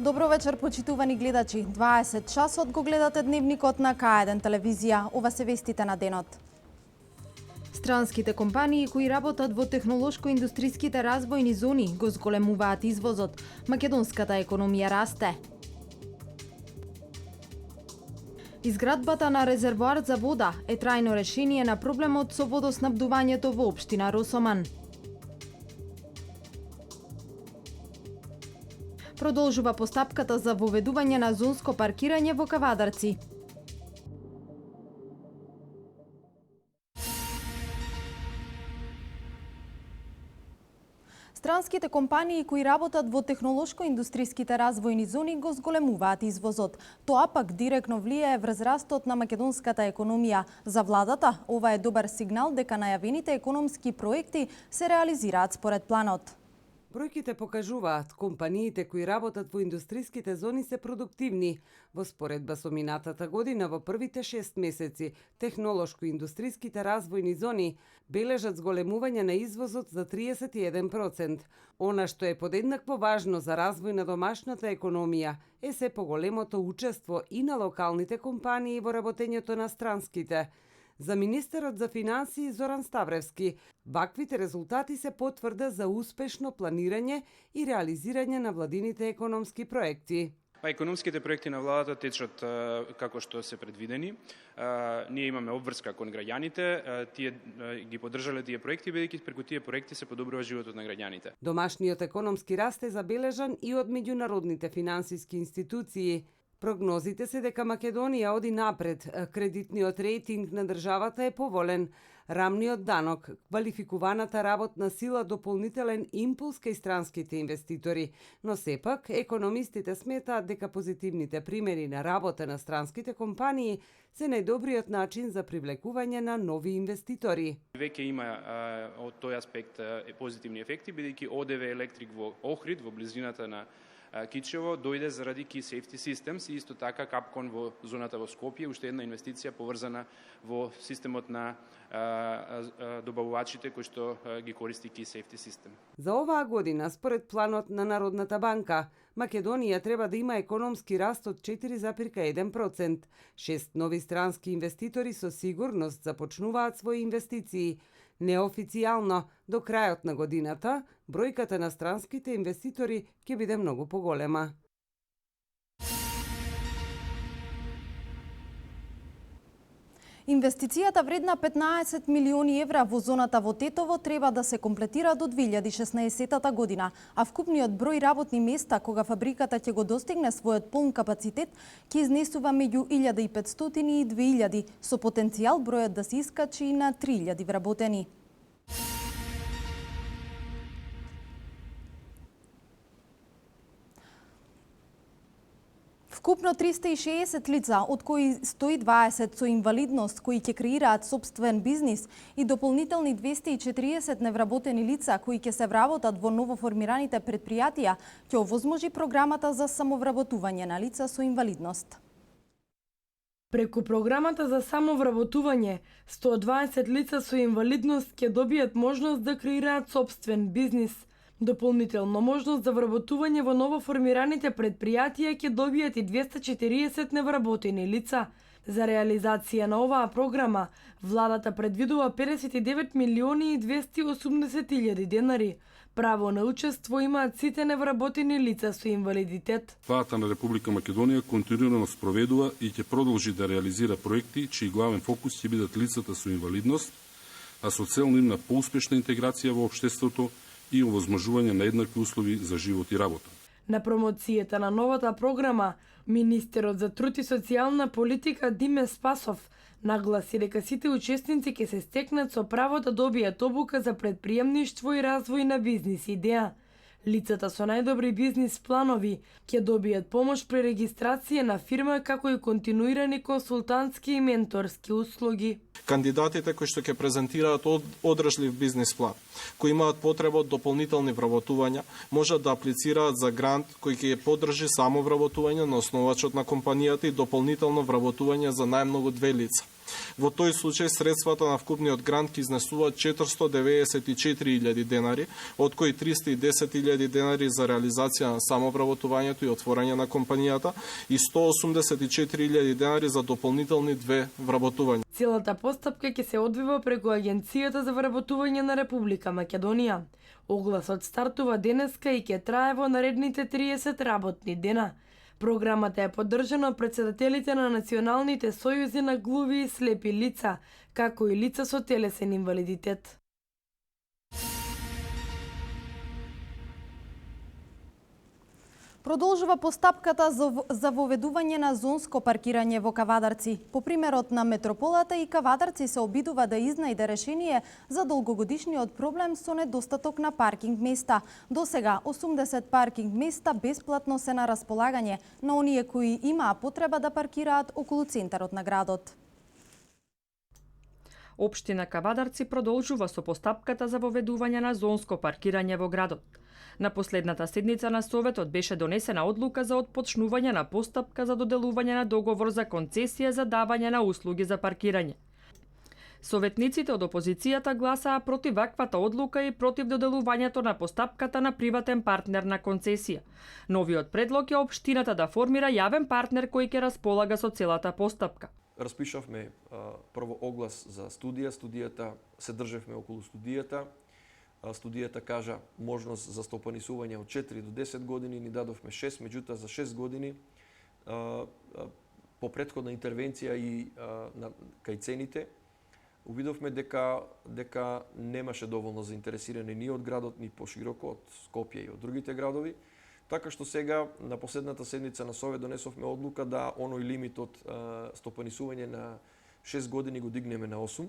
Добро вечер, почитувани гледачи. 20 часот го гледате дневникот на К1 телевизија. Ова се вестите на денот. Странските компании кои работат во технолошко-индустријските развојни зони го зголемуваат извозот. Македонската економија расте. Изградбата на резервоар за вода е трајно решение на проблемот со водоснабдувањето во општина Росоман. Продолжува постапката за воведување на зонско паркирање во Кавадарци. Странските компании кои работат во технолошко-индустријските развојни зони го зголемуваат извозот. Тоа пак директно влијае врз растот на македонската економија. За владата, ова е добар сигнал дека најавените економски проекти се реализираат според планот. Бројките покажуваат компаниите кои работат во индустријските зони се продуктивни. Во споредба со минатата година во првите 6 месеци, технолошко-индустријските развојни зони бележат зголемување на извозот за 31%. Она што е подеднакво важно за развој на домашната економија е се поголемото учество и на локалните компании во работењето на странските. За министерот за финансии Зоран Ставревски, ваквите резултати се потврда за успешно планирање и реализирање на владините економски проекти. Економските проекти на владата течат како што се предвидени. Ние имаме обврска кон граѓаните, тие ги поддржале тие проекти, бидејќи преку тие проекти се подобрува животот на граѓаните. Домашниот економски раст е забележан и од меѓународните финансиски институции. Прогнозите се дека Македонија оди напред, кредитниот рейтинг на државата е поволен, рамниот данок, квалификуваната работна сила дополнителен импулс кај странските инвеститори, но сепак економистите сметаат дека позитивните примери на работа на странските компании се најдобриот начин за привлекување на нови инвеститори. Веќе има од тој аспект позитивни ефекти, бидејќи ОДВ Електрик во Охрид, во близината на Кичево, дојде заради Key Safety Systems и исто така Капкон во зоната во Скопје, уште една инвестиција поврзана во системот на добавувачите кои што ги користи Key Safety System. За оваа година, според планот на Народната банка, Македонија треба да има економски раст од 4,1%. 6 нови странски инвеститори со сигурност започнуваат своји инвестиции. Неофицијално, до крајот на годината, бројката на странските инвеститори ќе биде многу поголема. Инвестицијата вредна 15 милиони евра во зоната во Тетово треба да се комплетира до 2016 година, а вкупниот број работни места кога фабриката ќе го достигне својот полн капацитет ќе изнесува меѓу 1500 и 2000, со потенцијал бројот да се искачи и на 3000 вработени. Вкупно 360 лица, од кои 120 со инвалидност кои ќе креираат сопствен бизнис и дополнителни 240 невработени лица кои ќе се вработат во новоформираните предпријатија, ќе овозможи програмата за самовработување на лица со инвалидност. Преку програмата за самовработување, 120 лица со инвалидност ќе добијат можност да креираат сопствен бизнис. Дополнително можност за вработување во новоформираните предпријатија ќе добијат и 240 невработени лица. За реализација на оваа програма, владата предвидува 59 милиони и 280 илјади денари. Право на учество имаат сите невработени лица со инвалидитет. Владата на Република Македонија континуирано спроведува и ќе продолжи да реализира проекти чиј главен фокус ќе бидат лицата со инвалидност, а со цел нивна поуспешна интеграција во општеството и овозможување на еднакви услови за живот и работа. На промоцијата на новата програма, министерот за труд и социјална политика Диме Спасов нагласи дека сите учесници ќе се стекнат со право да добијат обука за предприемништво и развој на бизнис идеја. Лицата со најдобри бизнис планови ќе добијат помош при регистрација на фирма, како и континуирани консултантски и менторски услуги. Кандидатите кои што ќе презентираат одржлив бизнис план, кои имаат потреба од дополнителни вработувања, можат да аплицираат за грант кој ќе поддржи само вработување на основачот на компанијата и дополнително вработување за најмногу 2 лица. Во тој случај средствата на вкупниот грант ќе изнесуваат 494.000 денари, од кои 310.000 денари за реализација на самообработувањето и отворање на компанијата и 184.000 денари за дополнителни 2 вработувања. Целата постапка ќе се одвива преку Агенцијата за вработување на Република Македонија. Огласот стартува денеска и ќе трае во наредните 30 работни дена. Програмата е поддржана од претседателите на националните сојузи на глуви и слепи лица, како и лица со телесен инвалидитет. Продолжува постапката за воведување на зонско паркирање во Кавадарци. По примерот на Метрополата и Кавадарци се обидува да изнајде решение за долгогодишниот проблем со недостаток на паркинг места. До сега 80 паркинг места бесплатно се на располагање на оние кои имаа потреба да паркираат околу центарот на градот. Општина Кавадарци продолжува со постапката за воведување на зонско паркирање во градот. На последната седница на Советот беше донесена одлука за отпочнување на постапка за доделување на договор за концесија за давање на услуги за паркирање. Советниците од опозицијата гласаа против ваквата одлука и против доделувањето на постапката на приватен партнер на концесија. Новиот предлог е општината да формира јавен партнер кој ќе располага со целата постапка. Распишавме прво оглас за студија, студијата се држевме околу студијата. Студијата кажа можност за стопанисување од 4 до 10 години, ни дадовме 6, меѓутоа за 6 години по претходна интервенција и кај цените увидовме дека немаше доволно заинтересирани ни од градот, ни пошироко од Скопје и од другите градови, така што сега на последната седница на Совет донесовме одлука да оној лимит од стопанисување на 6 години го дигнеме на 8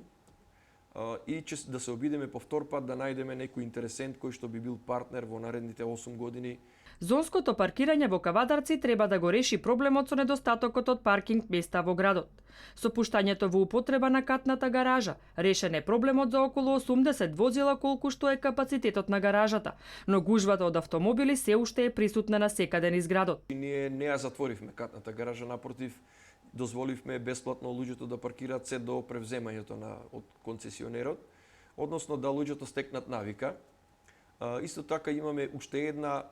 и да се обидеме по втор пат да најдеме некој интересент кој што би бил партнер во наредните 8 години. Зонското паркирање во Кавадарци треба да го реши проблемот со недостатокот од паркинг места во градот. Со пуштањето во употреба на катната гаража, решен е проблемот за околу 80 возила колку што е капацитетот на гаражата, но гужвата од автомобили се уште е присутна на секаде низ градот. Ние не ја затворивме катната гаража, напротив, дозволивме бесплатно луѓето да паркираат се до превземањето од концесионерот, односно да луѓето стекнат навика. Исто така имаме уште една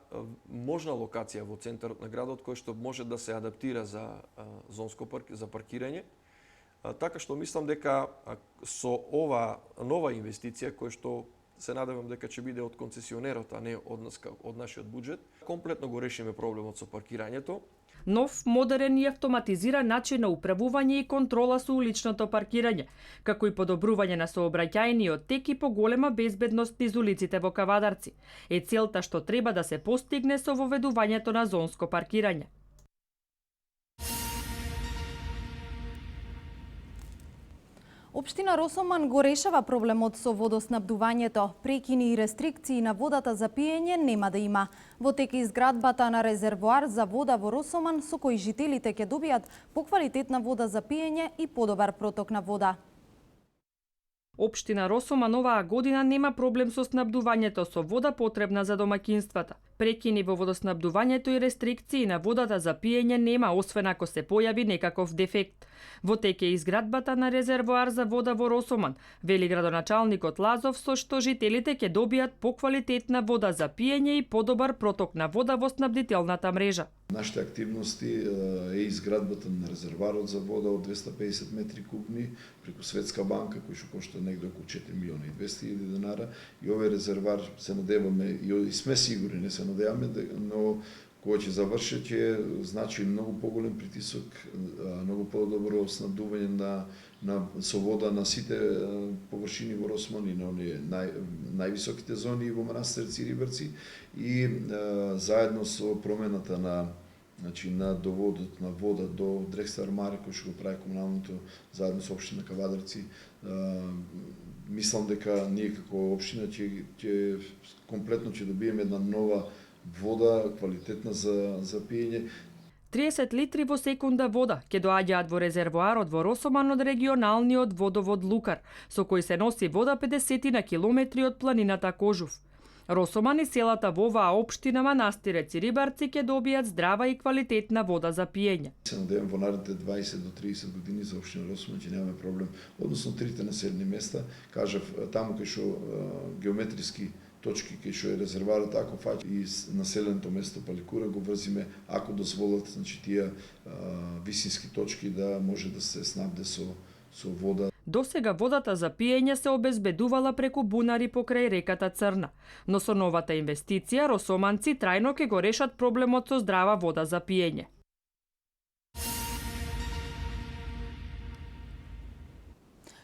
можна локација во центарот на градот кој што може да се адаптира за за паркирање. Така што мислам дека со ова нова инвестиција која што се надевам дека ќе биде од концесионерот, а не од нашиот буџет, комплетно го решиме проблемот со паркирањето. Нов, модерен и автоматизиран начин на управување и контрола со уличното паркирање, како и подобрување на сообраќајниот тек и поголема безбедност низ улиците во Кавадарци, е целта што треба да се постигне со воведувањето на зонско паркирање. Општина Росоман го решава проблемот со водоснабдувањето. Прекини и рестрикции на водата за пиење нема да има. Во тек изградбата на резервоар за вода во Росоман, со кој жителите ќе добијат поквалитетна вода за пиење и подобар проток на вода. Општина Росоман оваа година нема проблем со снабдувањето со вода потребна за домаќинствата. Прекини во водоснабдувањето и рестрикции на водата за пиење нема, освен ако се појави некаков дефект. Во тек е изградбата на резервоар за вода во Росоман, вели градоначалникот Лазов, со што жителите ќе добијат поквалитетна вода за пиење и подобар проток на вода во снабдителната мрежа. Нашите активности е изградбата на резерварот за вода од 250 метри кубни преку Светска банка, кој што кошта негде околу 4 милиони и 200 хиляди денара, и овој резервар се надеваме и сме сигурни, не се надеваме, но кој ќе заврши ќе значи многу поголем притисок, многу подобро снабдување со вода на сите површини во Росман и на оние највисоките зони во Манастирци и Рибарци, и заедно со промената на доводот на вода до Дрекстар Маре, кој што го прави комуналното заедно со општина Кавадарци, мислам дека ние како општина ќе комплетно ќе добиеме една нова вода квалитетна за пиење. 30 литри во секунда вода ќе доаѓаат во резервоарот во Росоман од регионалниот водовод Лукар, со кој се носи вода 50 на километри од планината Кожув. Росоман и селата во оваа општина Манастирец и Рибарци ќе добијат здрава и квалитетна вода за пиење. Се надевам во наредните 20 до 30 години за општина Росоман ќе немаме проблем. Односно трите населени места, кажав таму кај што геометриски точки кај што е резерварот, ако фаќа и населеното место Паликура го врзиме, ако дозволат, значи тие висински точки да може да се снабде со вода. Досега водата за пиење се обезбедувала преку бунари покрај реката Црна, но со новата инвестиција росоманци трајно ќе го решат проблемот со здрава вода за пиење.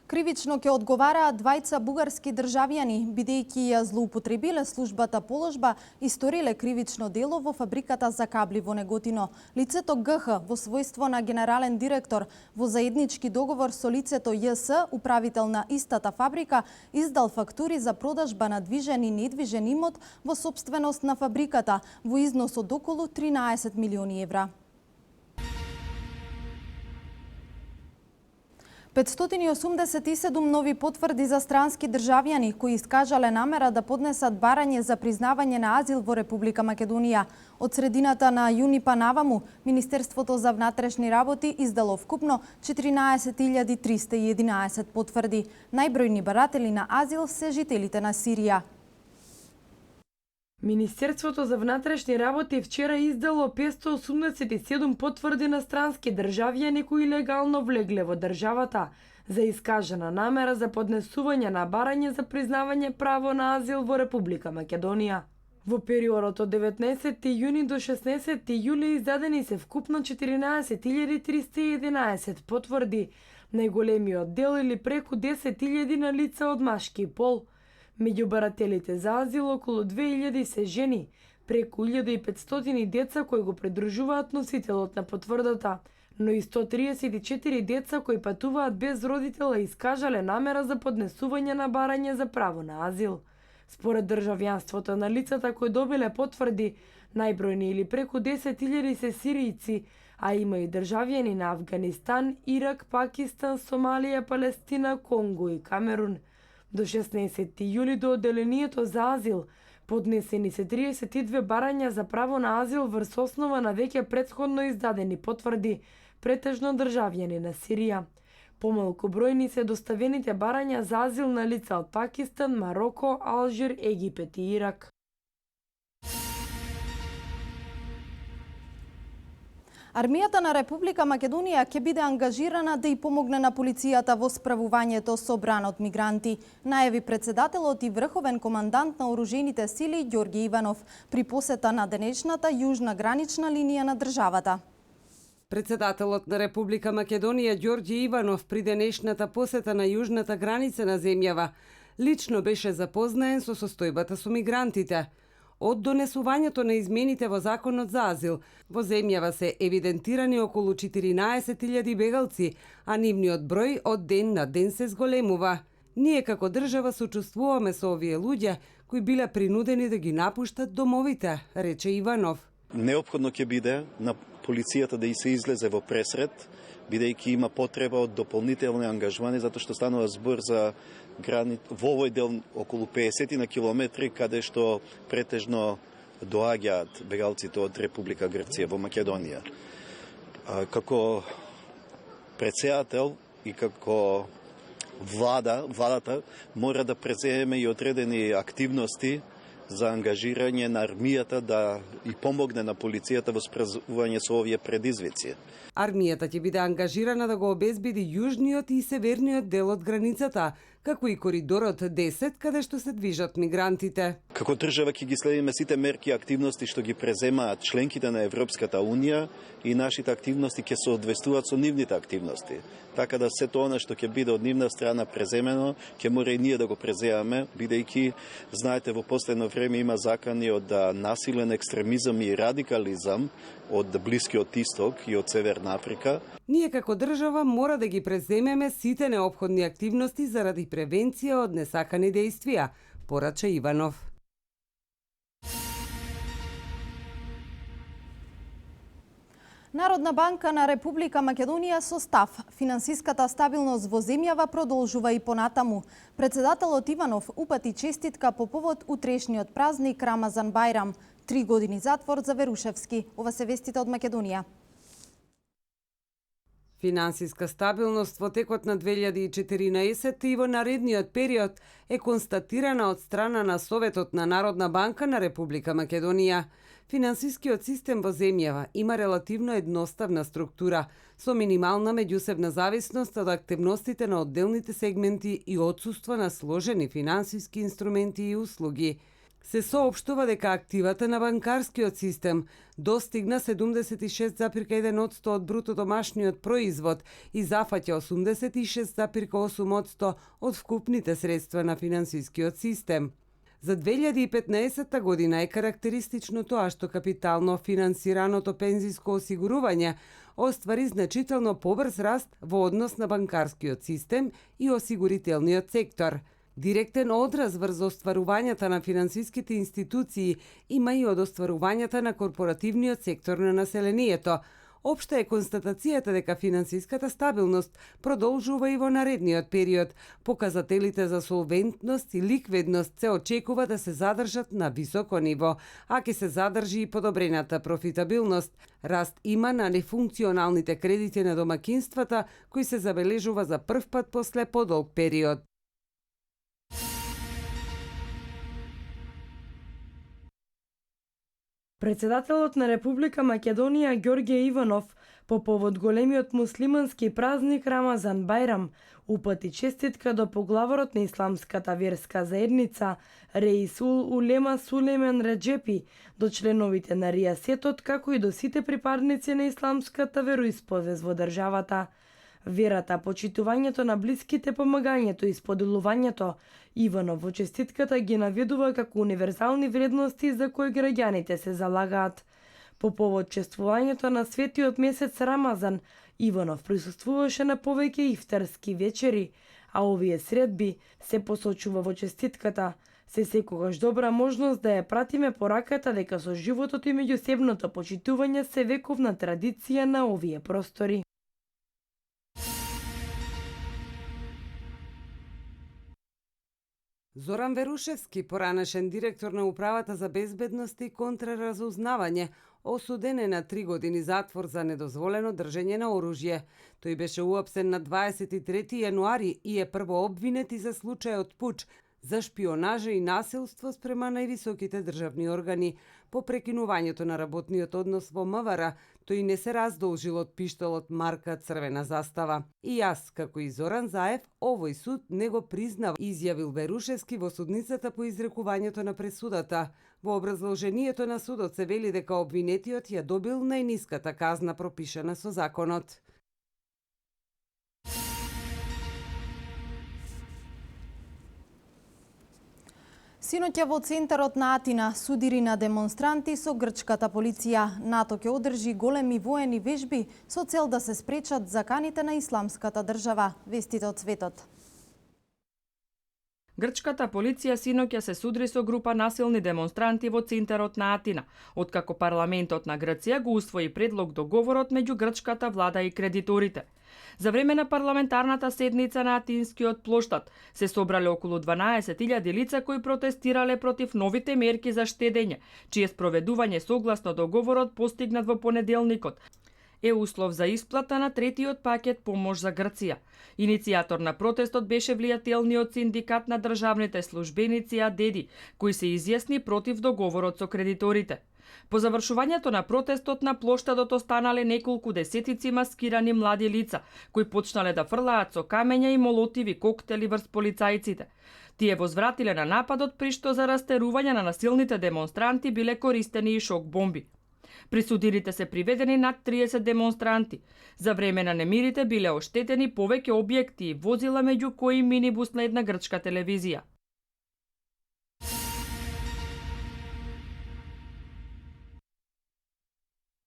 Кривично ќе одговараат двајца бугарски државјани, бидејќи ја злоупотребиле службата положба и сториле кривично дело во фабриката за кабли во Неготино. Лицето ГХ во својство на генерален директор во заеднички договор со лицето ЈС, управител на истата фабрика, издал фактури за продажба на движен и недвижен имот во сопственост на фабриката во износ од околу 13 милиони евра. 587 нови потврди за странски државјани кои искажале намера да поднесат барање за признавање на азил во Република Македонија. Од средината на јуни па наваму, Министерството за внатрешни работи издало вкупно 14.311 потврди. Најбројни баратели на азил се жителите на Сирија. Министерството за внатрешни работи вчера издало 587 потврди на странски државјани кои легално влегле во државата за искажана намера за поднесување на барање за признавање право на азил во Република Македонија. Во периодот од 19. јуни до 16. јули издадени се вкупно 14.311 потврди, најголемиот дел или преку 10.000 на лица од машки пол. Меѓу барателите за азил околу 2000 се жени, преку 1500 деца кои го придружуваат носителот на потврдата, но и 134 деца кои патуваат без родител и искажале намера за поднесување на барање за право на азил. Според државјанството на лицата кои добиле потврди, најбројни или преку 10.000 се сиријци, а има и државјани на Авганистан, Ирак, Пакистан, Сомалија, Палестина, Конго и Камерун. До 16. јули до одделението за азил поднесени се 32 барања за право на азил врз основа на веќе претходно издадени потврди, претежно државјани на Сирија. Помалку бројни се доставените барања за азил на лица од Пакистан, Мароко, Алжир, Египет и Ирак. Армијата на Република Македонија ќе биде ангажирана да и помогне на полицијата во справувањето со брана од мигранти, најави председателот и врховен командант на оружените сили Ѓорѓе Иванов при посета на денешната јужна гранична линија на државата. Председателот на Република Македонија Ѓорѓе Иванов при денешната посета на јужната граница на земјава лично беше запознаен со состојбата со мигрантите. Од донесувањето на измените во Законот за азил, во земјава се евидентирани околу 14.000 бегалци, а нивниот број од ден на ден се зголемува. Ние како држава сочувствуваме со овие луѓе кои биле принудени да ги напуштат домовите, рече Иванов. Неопходно ќе биде на полицијата да и се излезе во пресред, бидејќи има потреба од дополнителни ангажмани, затоа што станува збор за во овој дел околу 50 на километри, каде што претежно доаѓаат бегалците од Република Грција во Македонија. Како председател и како владата мора да преземе и одредени активности за ангажирање на армијата да и помогне на полицијата во справување со овие предизвици. Армијата ќе биде ангажирана да го обезбеди јужниот и северниот дел од границата, како и коридорот 10, каде што се движат мигрантите. Како држава ќе ги следиме сите мерки и активности што ги преземаат членките на Европската Унија и нашите активности ќе се одвестуваат со нивните активности. Така да сето она што ќе биде од нивна страна преземено, ќе мора и ние да го преземаме, бидејќи знаете во последно време има закани од насилен екстремизам и радикализам од Блискиот Исток и од Северна Африка. Ние како држава мора да ги преземеме сите неопходни активности заради превенција од несакани дејствија, порача Иванов. Народна банка на Република Македонија со став финансиската стабилност во земјава продолжува и понатаму. Председателот Иванов упати честитка по повод утрешниот празник Рамазан Бајрам. 3 години затвор за Верушевски. Ова се вестите од Македонија. Финансиска стабилност во текот на 2014 и во наредниот период е констатирана од страна на Советот на Народна банка на Република Македонија. Финансискиот систем во земјава има релативно едноставна структура, со минимална меѓусебна зависност од активностите на одделните сегменти и отсуство на сложени финансиски инструменти и услуги. Се соопштува дека активата на банкарскиот систем достигна 76,1% од бруто домашниот производ и зафаќа 86,8% од вкупните средства на финансискиот систем. За 2015 година е карактеристично тоа што капитално финансираното пензиско осигурување оствари значително побрз раст во однос на банкарскиот систем и осигурителниот сектор. Директен одраз врз остварувањата на финансиските институции има и од остварувањата на корпоративниот сектор на населението. Општа е констатацијата дека финансиската стабилност продолжува и во наредниот период. Показателите за солвентност и ликвидност се очекува да се задржат на високо ниво, а ќе се задржи и подобрената профитабилност. Раст има на нефункционалните кредити на домакинствата, кои се забележува за прв пат после подолг период. Председателот на Република Македонија Ѓорѓе Иванов по повод големиот муслимански празник Рамазан Бајрам упати честитка до поглаворот на исламската верска заедница Реисул Улема Сулеймен Реджепи, до членовите на Ријасетот, како и до сите припадници на исламската вероисповест во државата. Верата, почитувањето на блиските, помагањето и споделувањето, Иванов во честитката ги наведува како универзални вредности за кои граѓаните се залагаат. По повод чествувањето на светиот месец Рамазан, Иванов присуствуваше на повеќе ифтарски вечери, а овие средби, се посочува во честитката, се секогаш добра можност да ја пратиме пораката дека со животот и меѓусебното почитување се вековна традиција на овие простори. Зоран Верушевски, поранешен директор на Управата за безбедност и контраразузнавање, осуден е на 3 години затвор за недозволено држење на оружје. Тој беше уапсен на 23 јануари и е прво обвинет и за случајот пуч за шпионажа и насилство спрема највисоките државни органи. По прекинувањето на работниот однос во МВР, тој не се раздолжил од пиштолот марка Црвена застава. И јас, како и Зоран Заев, овој суд не го признава, изјавил Верушевски во судницата по изрекувањето на пресудата. Во образложението на судот се вели дека обвинетиот ја добил најниската казна пропишана со законот. Синоќа во центарот на Атина судири на демонстранти со грчката полиција. НАТО ќе одржи големи воени вежби со цел да се спречат заканите на исламската држава. Вестите од светот. Грчката полиција синоќа се судри со група насилни демонстранти во центарот на Атина, откако парламентот на Грција го усвои предлог договорот меѓу грчката влада и кредиторите. За време на парламентарната седница на Атинскиот плоштад се собрале околу 12.000 лица кои протестирале против новите мерки за штедење, чие спроведување согласно договорот постигнат во понеделникот е услов за исплата на третиот пакет помош за Грција. Иницијатор на протестот беше влијателниот синдикат на државните службеници АДЕДИ, кој се изјасни против договорот со кредиторите. По завршувањето на протестот на плоштадот останале неколку десетици маскирани млади лица, кои почнале да фрлаат со камења и молотиви коктели врз полицајците. Тие возвратиле на нападот, при што за растерување на насилните демонстранти биле користени и шок бомби. Присудилите се приведени над 30 демонстранти. За време на немирите биле оштетени повеќе објекти и возила, меѓу кои минибус на една грчка телевизија.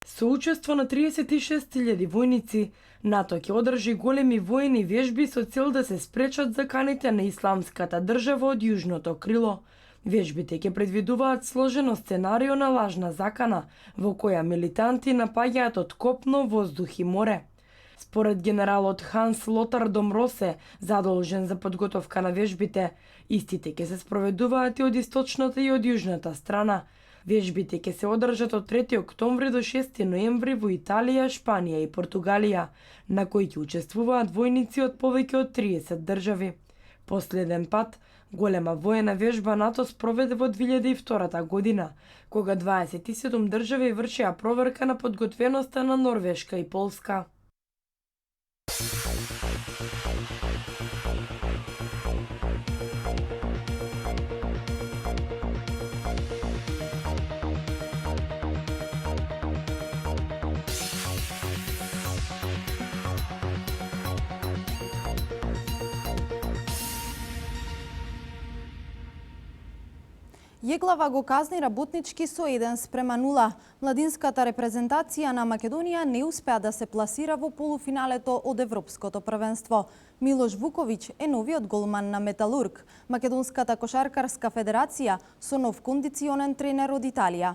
Со учество на 36.000 војници, НАТО ќе одржи големи воени вежби со цел да се спречат заканите на исламската држава од јужното крило. Вежбите ќе предвидуваат сложено сценарио на лажна закана, во која милитанти напаѓаат од копно, воздух и море. Според генералот Ханс Лотар Домросе, задолжен за подготовка на вежбите, истите ќе се спроведуваат и од источната и од јужната страна. Вежбите ќе се одржат од 3 октомври до 6 ноември во Италија, Шпанија и Португалија, на кои ќе учествуваат војници од повеќе од 30 држави. Последен пат, голема воена вежба НАТО спроведе во 2002 година, кога 27 држави вршеа проверка на подготвеноста на Норвешка и Полска. Јеглава го казни работнички со 1:0. Младинската репрезентација на Македонија не успеа да се пласира во полуфиналето од Европското првенство. Милош Вуковиќ е новиот голман на Металург, Македонската кошаркарска федерација со нов кондиционен тренер од Италија.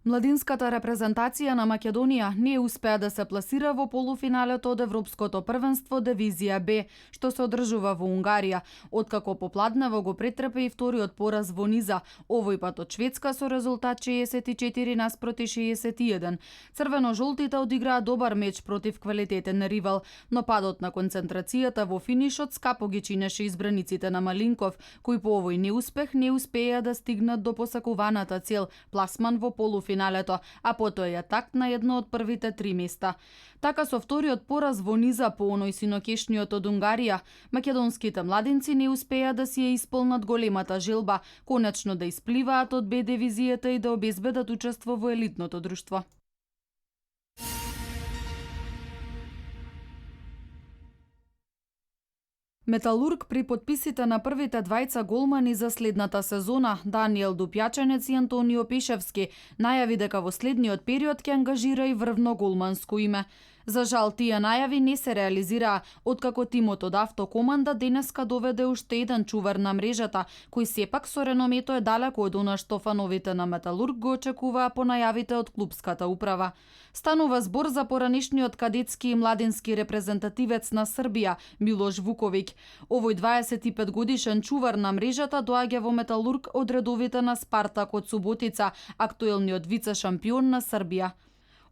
Младинската репрезентација на Македонија не успеа да се пласира во полуфиналето од Европското првенство Дивизија Б, што се одржува во Унгарија, откако попладнево го претрпе и вториот пораз во низа, овој пат од Шведска со резултат 64:61. Црвено-жолтите одиграа добар меч против квалитетен ривал, но падот на концентрацијата во финишот скапо ги чинеше избраниците на Малинков, кои по овој неуспех не успеа да стигнат до посакуваната цел пласман во полуфиналето, а потоа ја такт на едно од првите 3 места. Така со вториот пораз во низа по оној синокешниот од Унгарија, македонските младинци не успеа да си ја исполнат големата желба, конечно да испливаат од Б дивизијата и да обезбедат учество во елитното друштво. Металург при подписите на првите двајца голмани за следната сезона, Даниел Дупјаченец и Антонио Пешевски, најави дека во следниот период ќе ангажира и врвно голманско име. За жал, тие најави не се реализираа, откако тимот од Автокоманда денеска доведе уште еден чувар на мрежата, кој сепак со реномето е далеко од она што фановите на Металург го очекуваа по најавите од клубската управа. Станува збор за поранешниот кадетски и младински репрезентативец на Србија, Милош Вуковиќ. Овој 25 годишен чувар на мрежата доаѓа во Металург од редовите на Спартак од Суботица, актуелниот вице-шампион на Србија.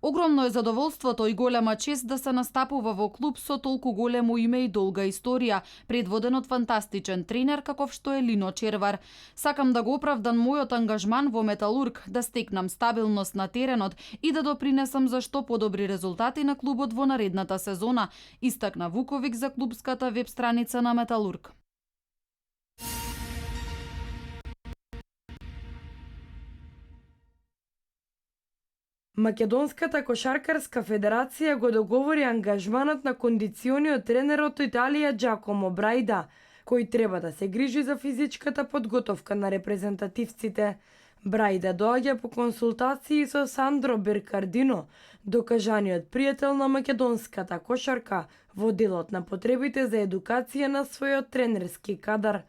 Огромно е задоволството и голема чест да се настапува во клуб со толку големо име и долга историја, предводен од фантастичен тренер каков што е Лино Червар. Сакам да го оправдам мојот ангажман во Металург, да стекнам стабилност на теренот и да допринесам за што подобри резултати на клубот во наредната сезона, истакна Вуковиќ за клубската веб страница на Металург. Македонската кошаркарска федерација го договори ангажманот на кондициониот тренер од Италија Джакомо Брајда, кој треба да се грижи за физичката подготовка на репрезентативците. Брајда доаѓа по консултации со Сандро Беркардино, докажаниот пријател на македонската кошарка, во делот на потребите за едукација на својот тренерски кадар.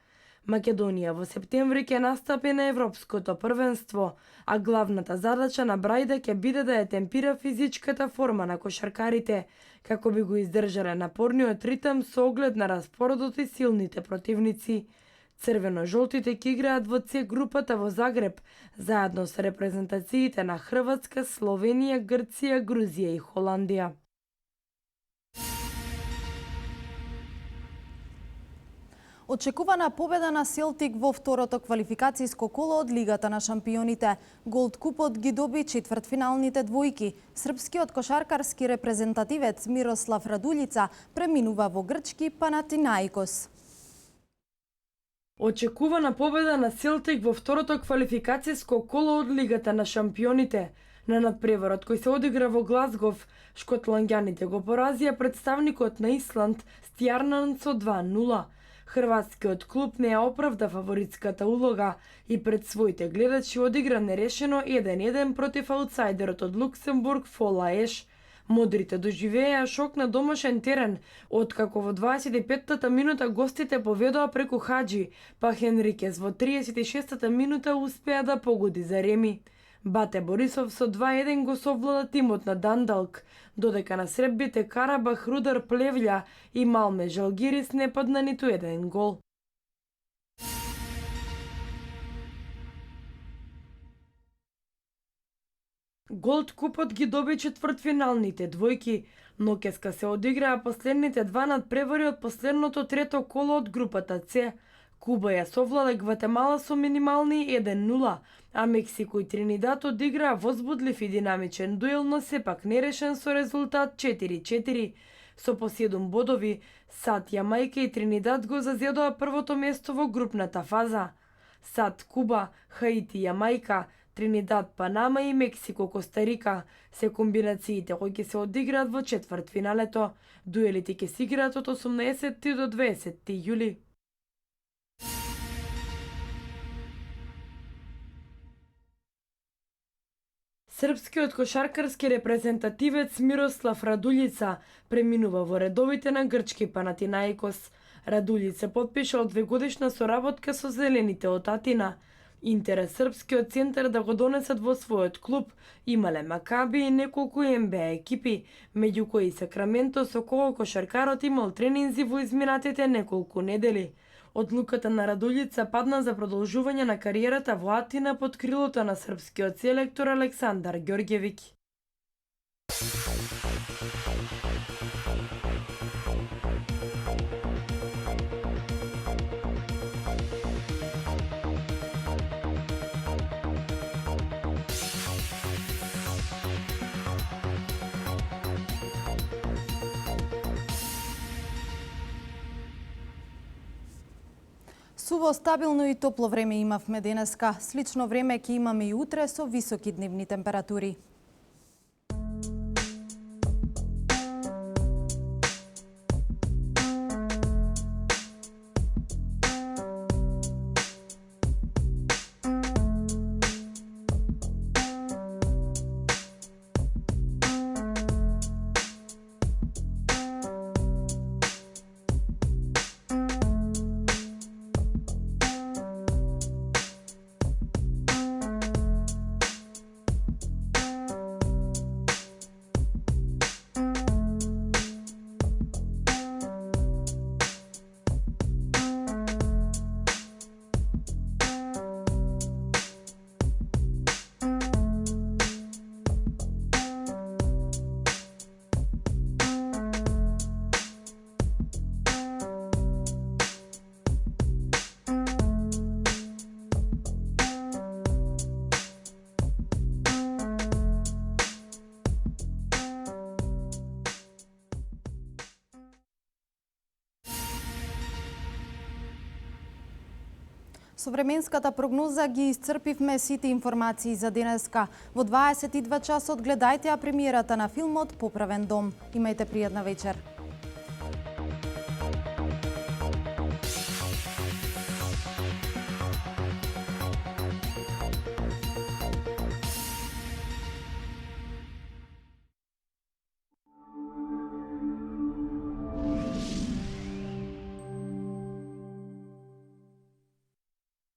Македонија во септември ќе настапи на Европското првенство, а главната задача на Брајда ќе биде да ја темпира физичката форма на кошаркарите, како би го издржале напорниот ритм со оглед на распородот и силните противници. Црвено-жолтите ќе играат во С групата во Загреб, заедно со репрезентациите на Хрватска, Словенија, Грција, Грузија и Холандија. Очекувана победа на Селтик во второто квалификацијско коло од Лигата на шампионите. Голд купот ги доби четвртфиналните двојки. Српскиот кошаркарски репрезентативец Мирослав Радулјица преминува во грчки Панатинаикос. Очекувана победа на Селтик во второто квалификацијско коло од Лигата на шампионите. На надпреварот кој се одигра во Глазгов, шкотланѓаните го поразија представникот на Исланд Стјарнан со 2:0. Хрватскиот клуб не ја оправда фаворитската улога и пред своите гледачи одигра нерешено 1:1 против аутсайдерот од Луксембург Фола Еш. Модрите доживееа шок на домашен терен, откако во 25-та минута гостите поведоа преку Хаджи, па Хенрикес во 36-та минута успеа да погоди за реми. Бате Борисов со 2-1 го совлада тимот на Дандалк, додека на среббите Карабах, Рудар Плевља и Малме Жалгирис не падна ниту еден гол. Голд купот ги доби четвртфиналните двојки, но ќеска се одиграа последните два надпревари од последното трето коло од групата С. Куба ја совлада Гватемала со минимални 1-0, а Мексико и Тринидад одиграа возбудлив и динамичен дуел, но сепак нерешен со резултат 4-4. Со по 7 бодови, САД, Јамајка и Тринидад го зазедоа првото место во групната фаза. САД, Куба, Хаити, Јамајка, Тринидад, Панама и Мексико, Костарика се комбинациите кои ќе се одиграат во четвртфиналето. Дуелите ќе се играат од 18 до 20 јули. Српскиот кошаркарски репрезентативец Мирослав Радулјица преминува во редовите на грчки Панатинаикос. Радулјица подпиша од 2-годишна соработка со зелените од Атина. Интерес Српскиот центар да го донесат во својот клуб имале Макаби и неколку НБА екипи, меѓу кои Сакраменто, со кого кошаркарот имал тренинзи во изминатите неколку недели. Одлуката на Радулјица падна за продолжување на кариерата во Атина под крилото на српскиот селектор Александар Ѓорѓевиќ. Суво, стабилно и топло време имавме денеска. Слично време ќе имаме и утре со високи дневни температури. Со временската прогноза ги исцрпивме сите информации за денеска. Во 22 часот гледајте ја премиерата на филмот Поправен дом. Имајте пријатна вечер.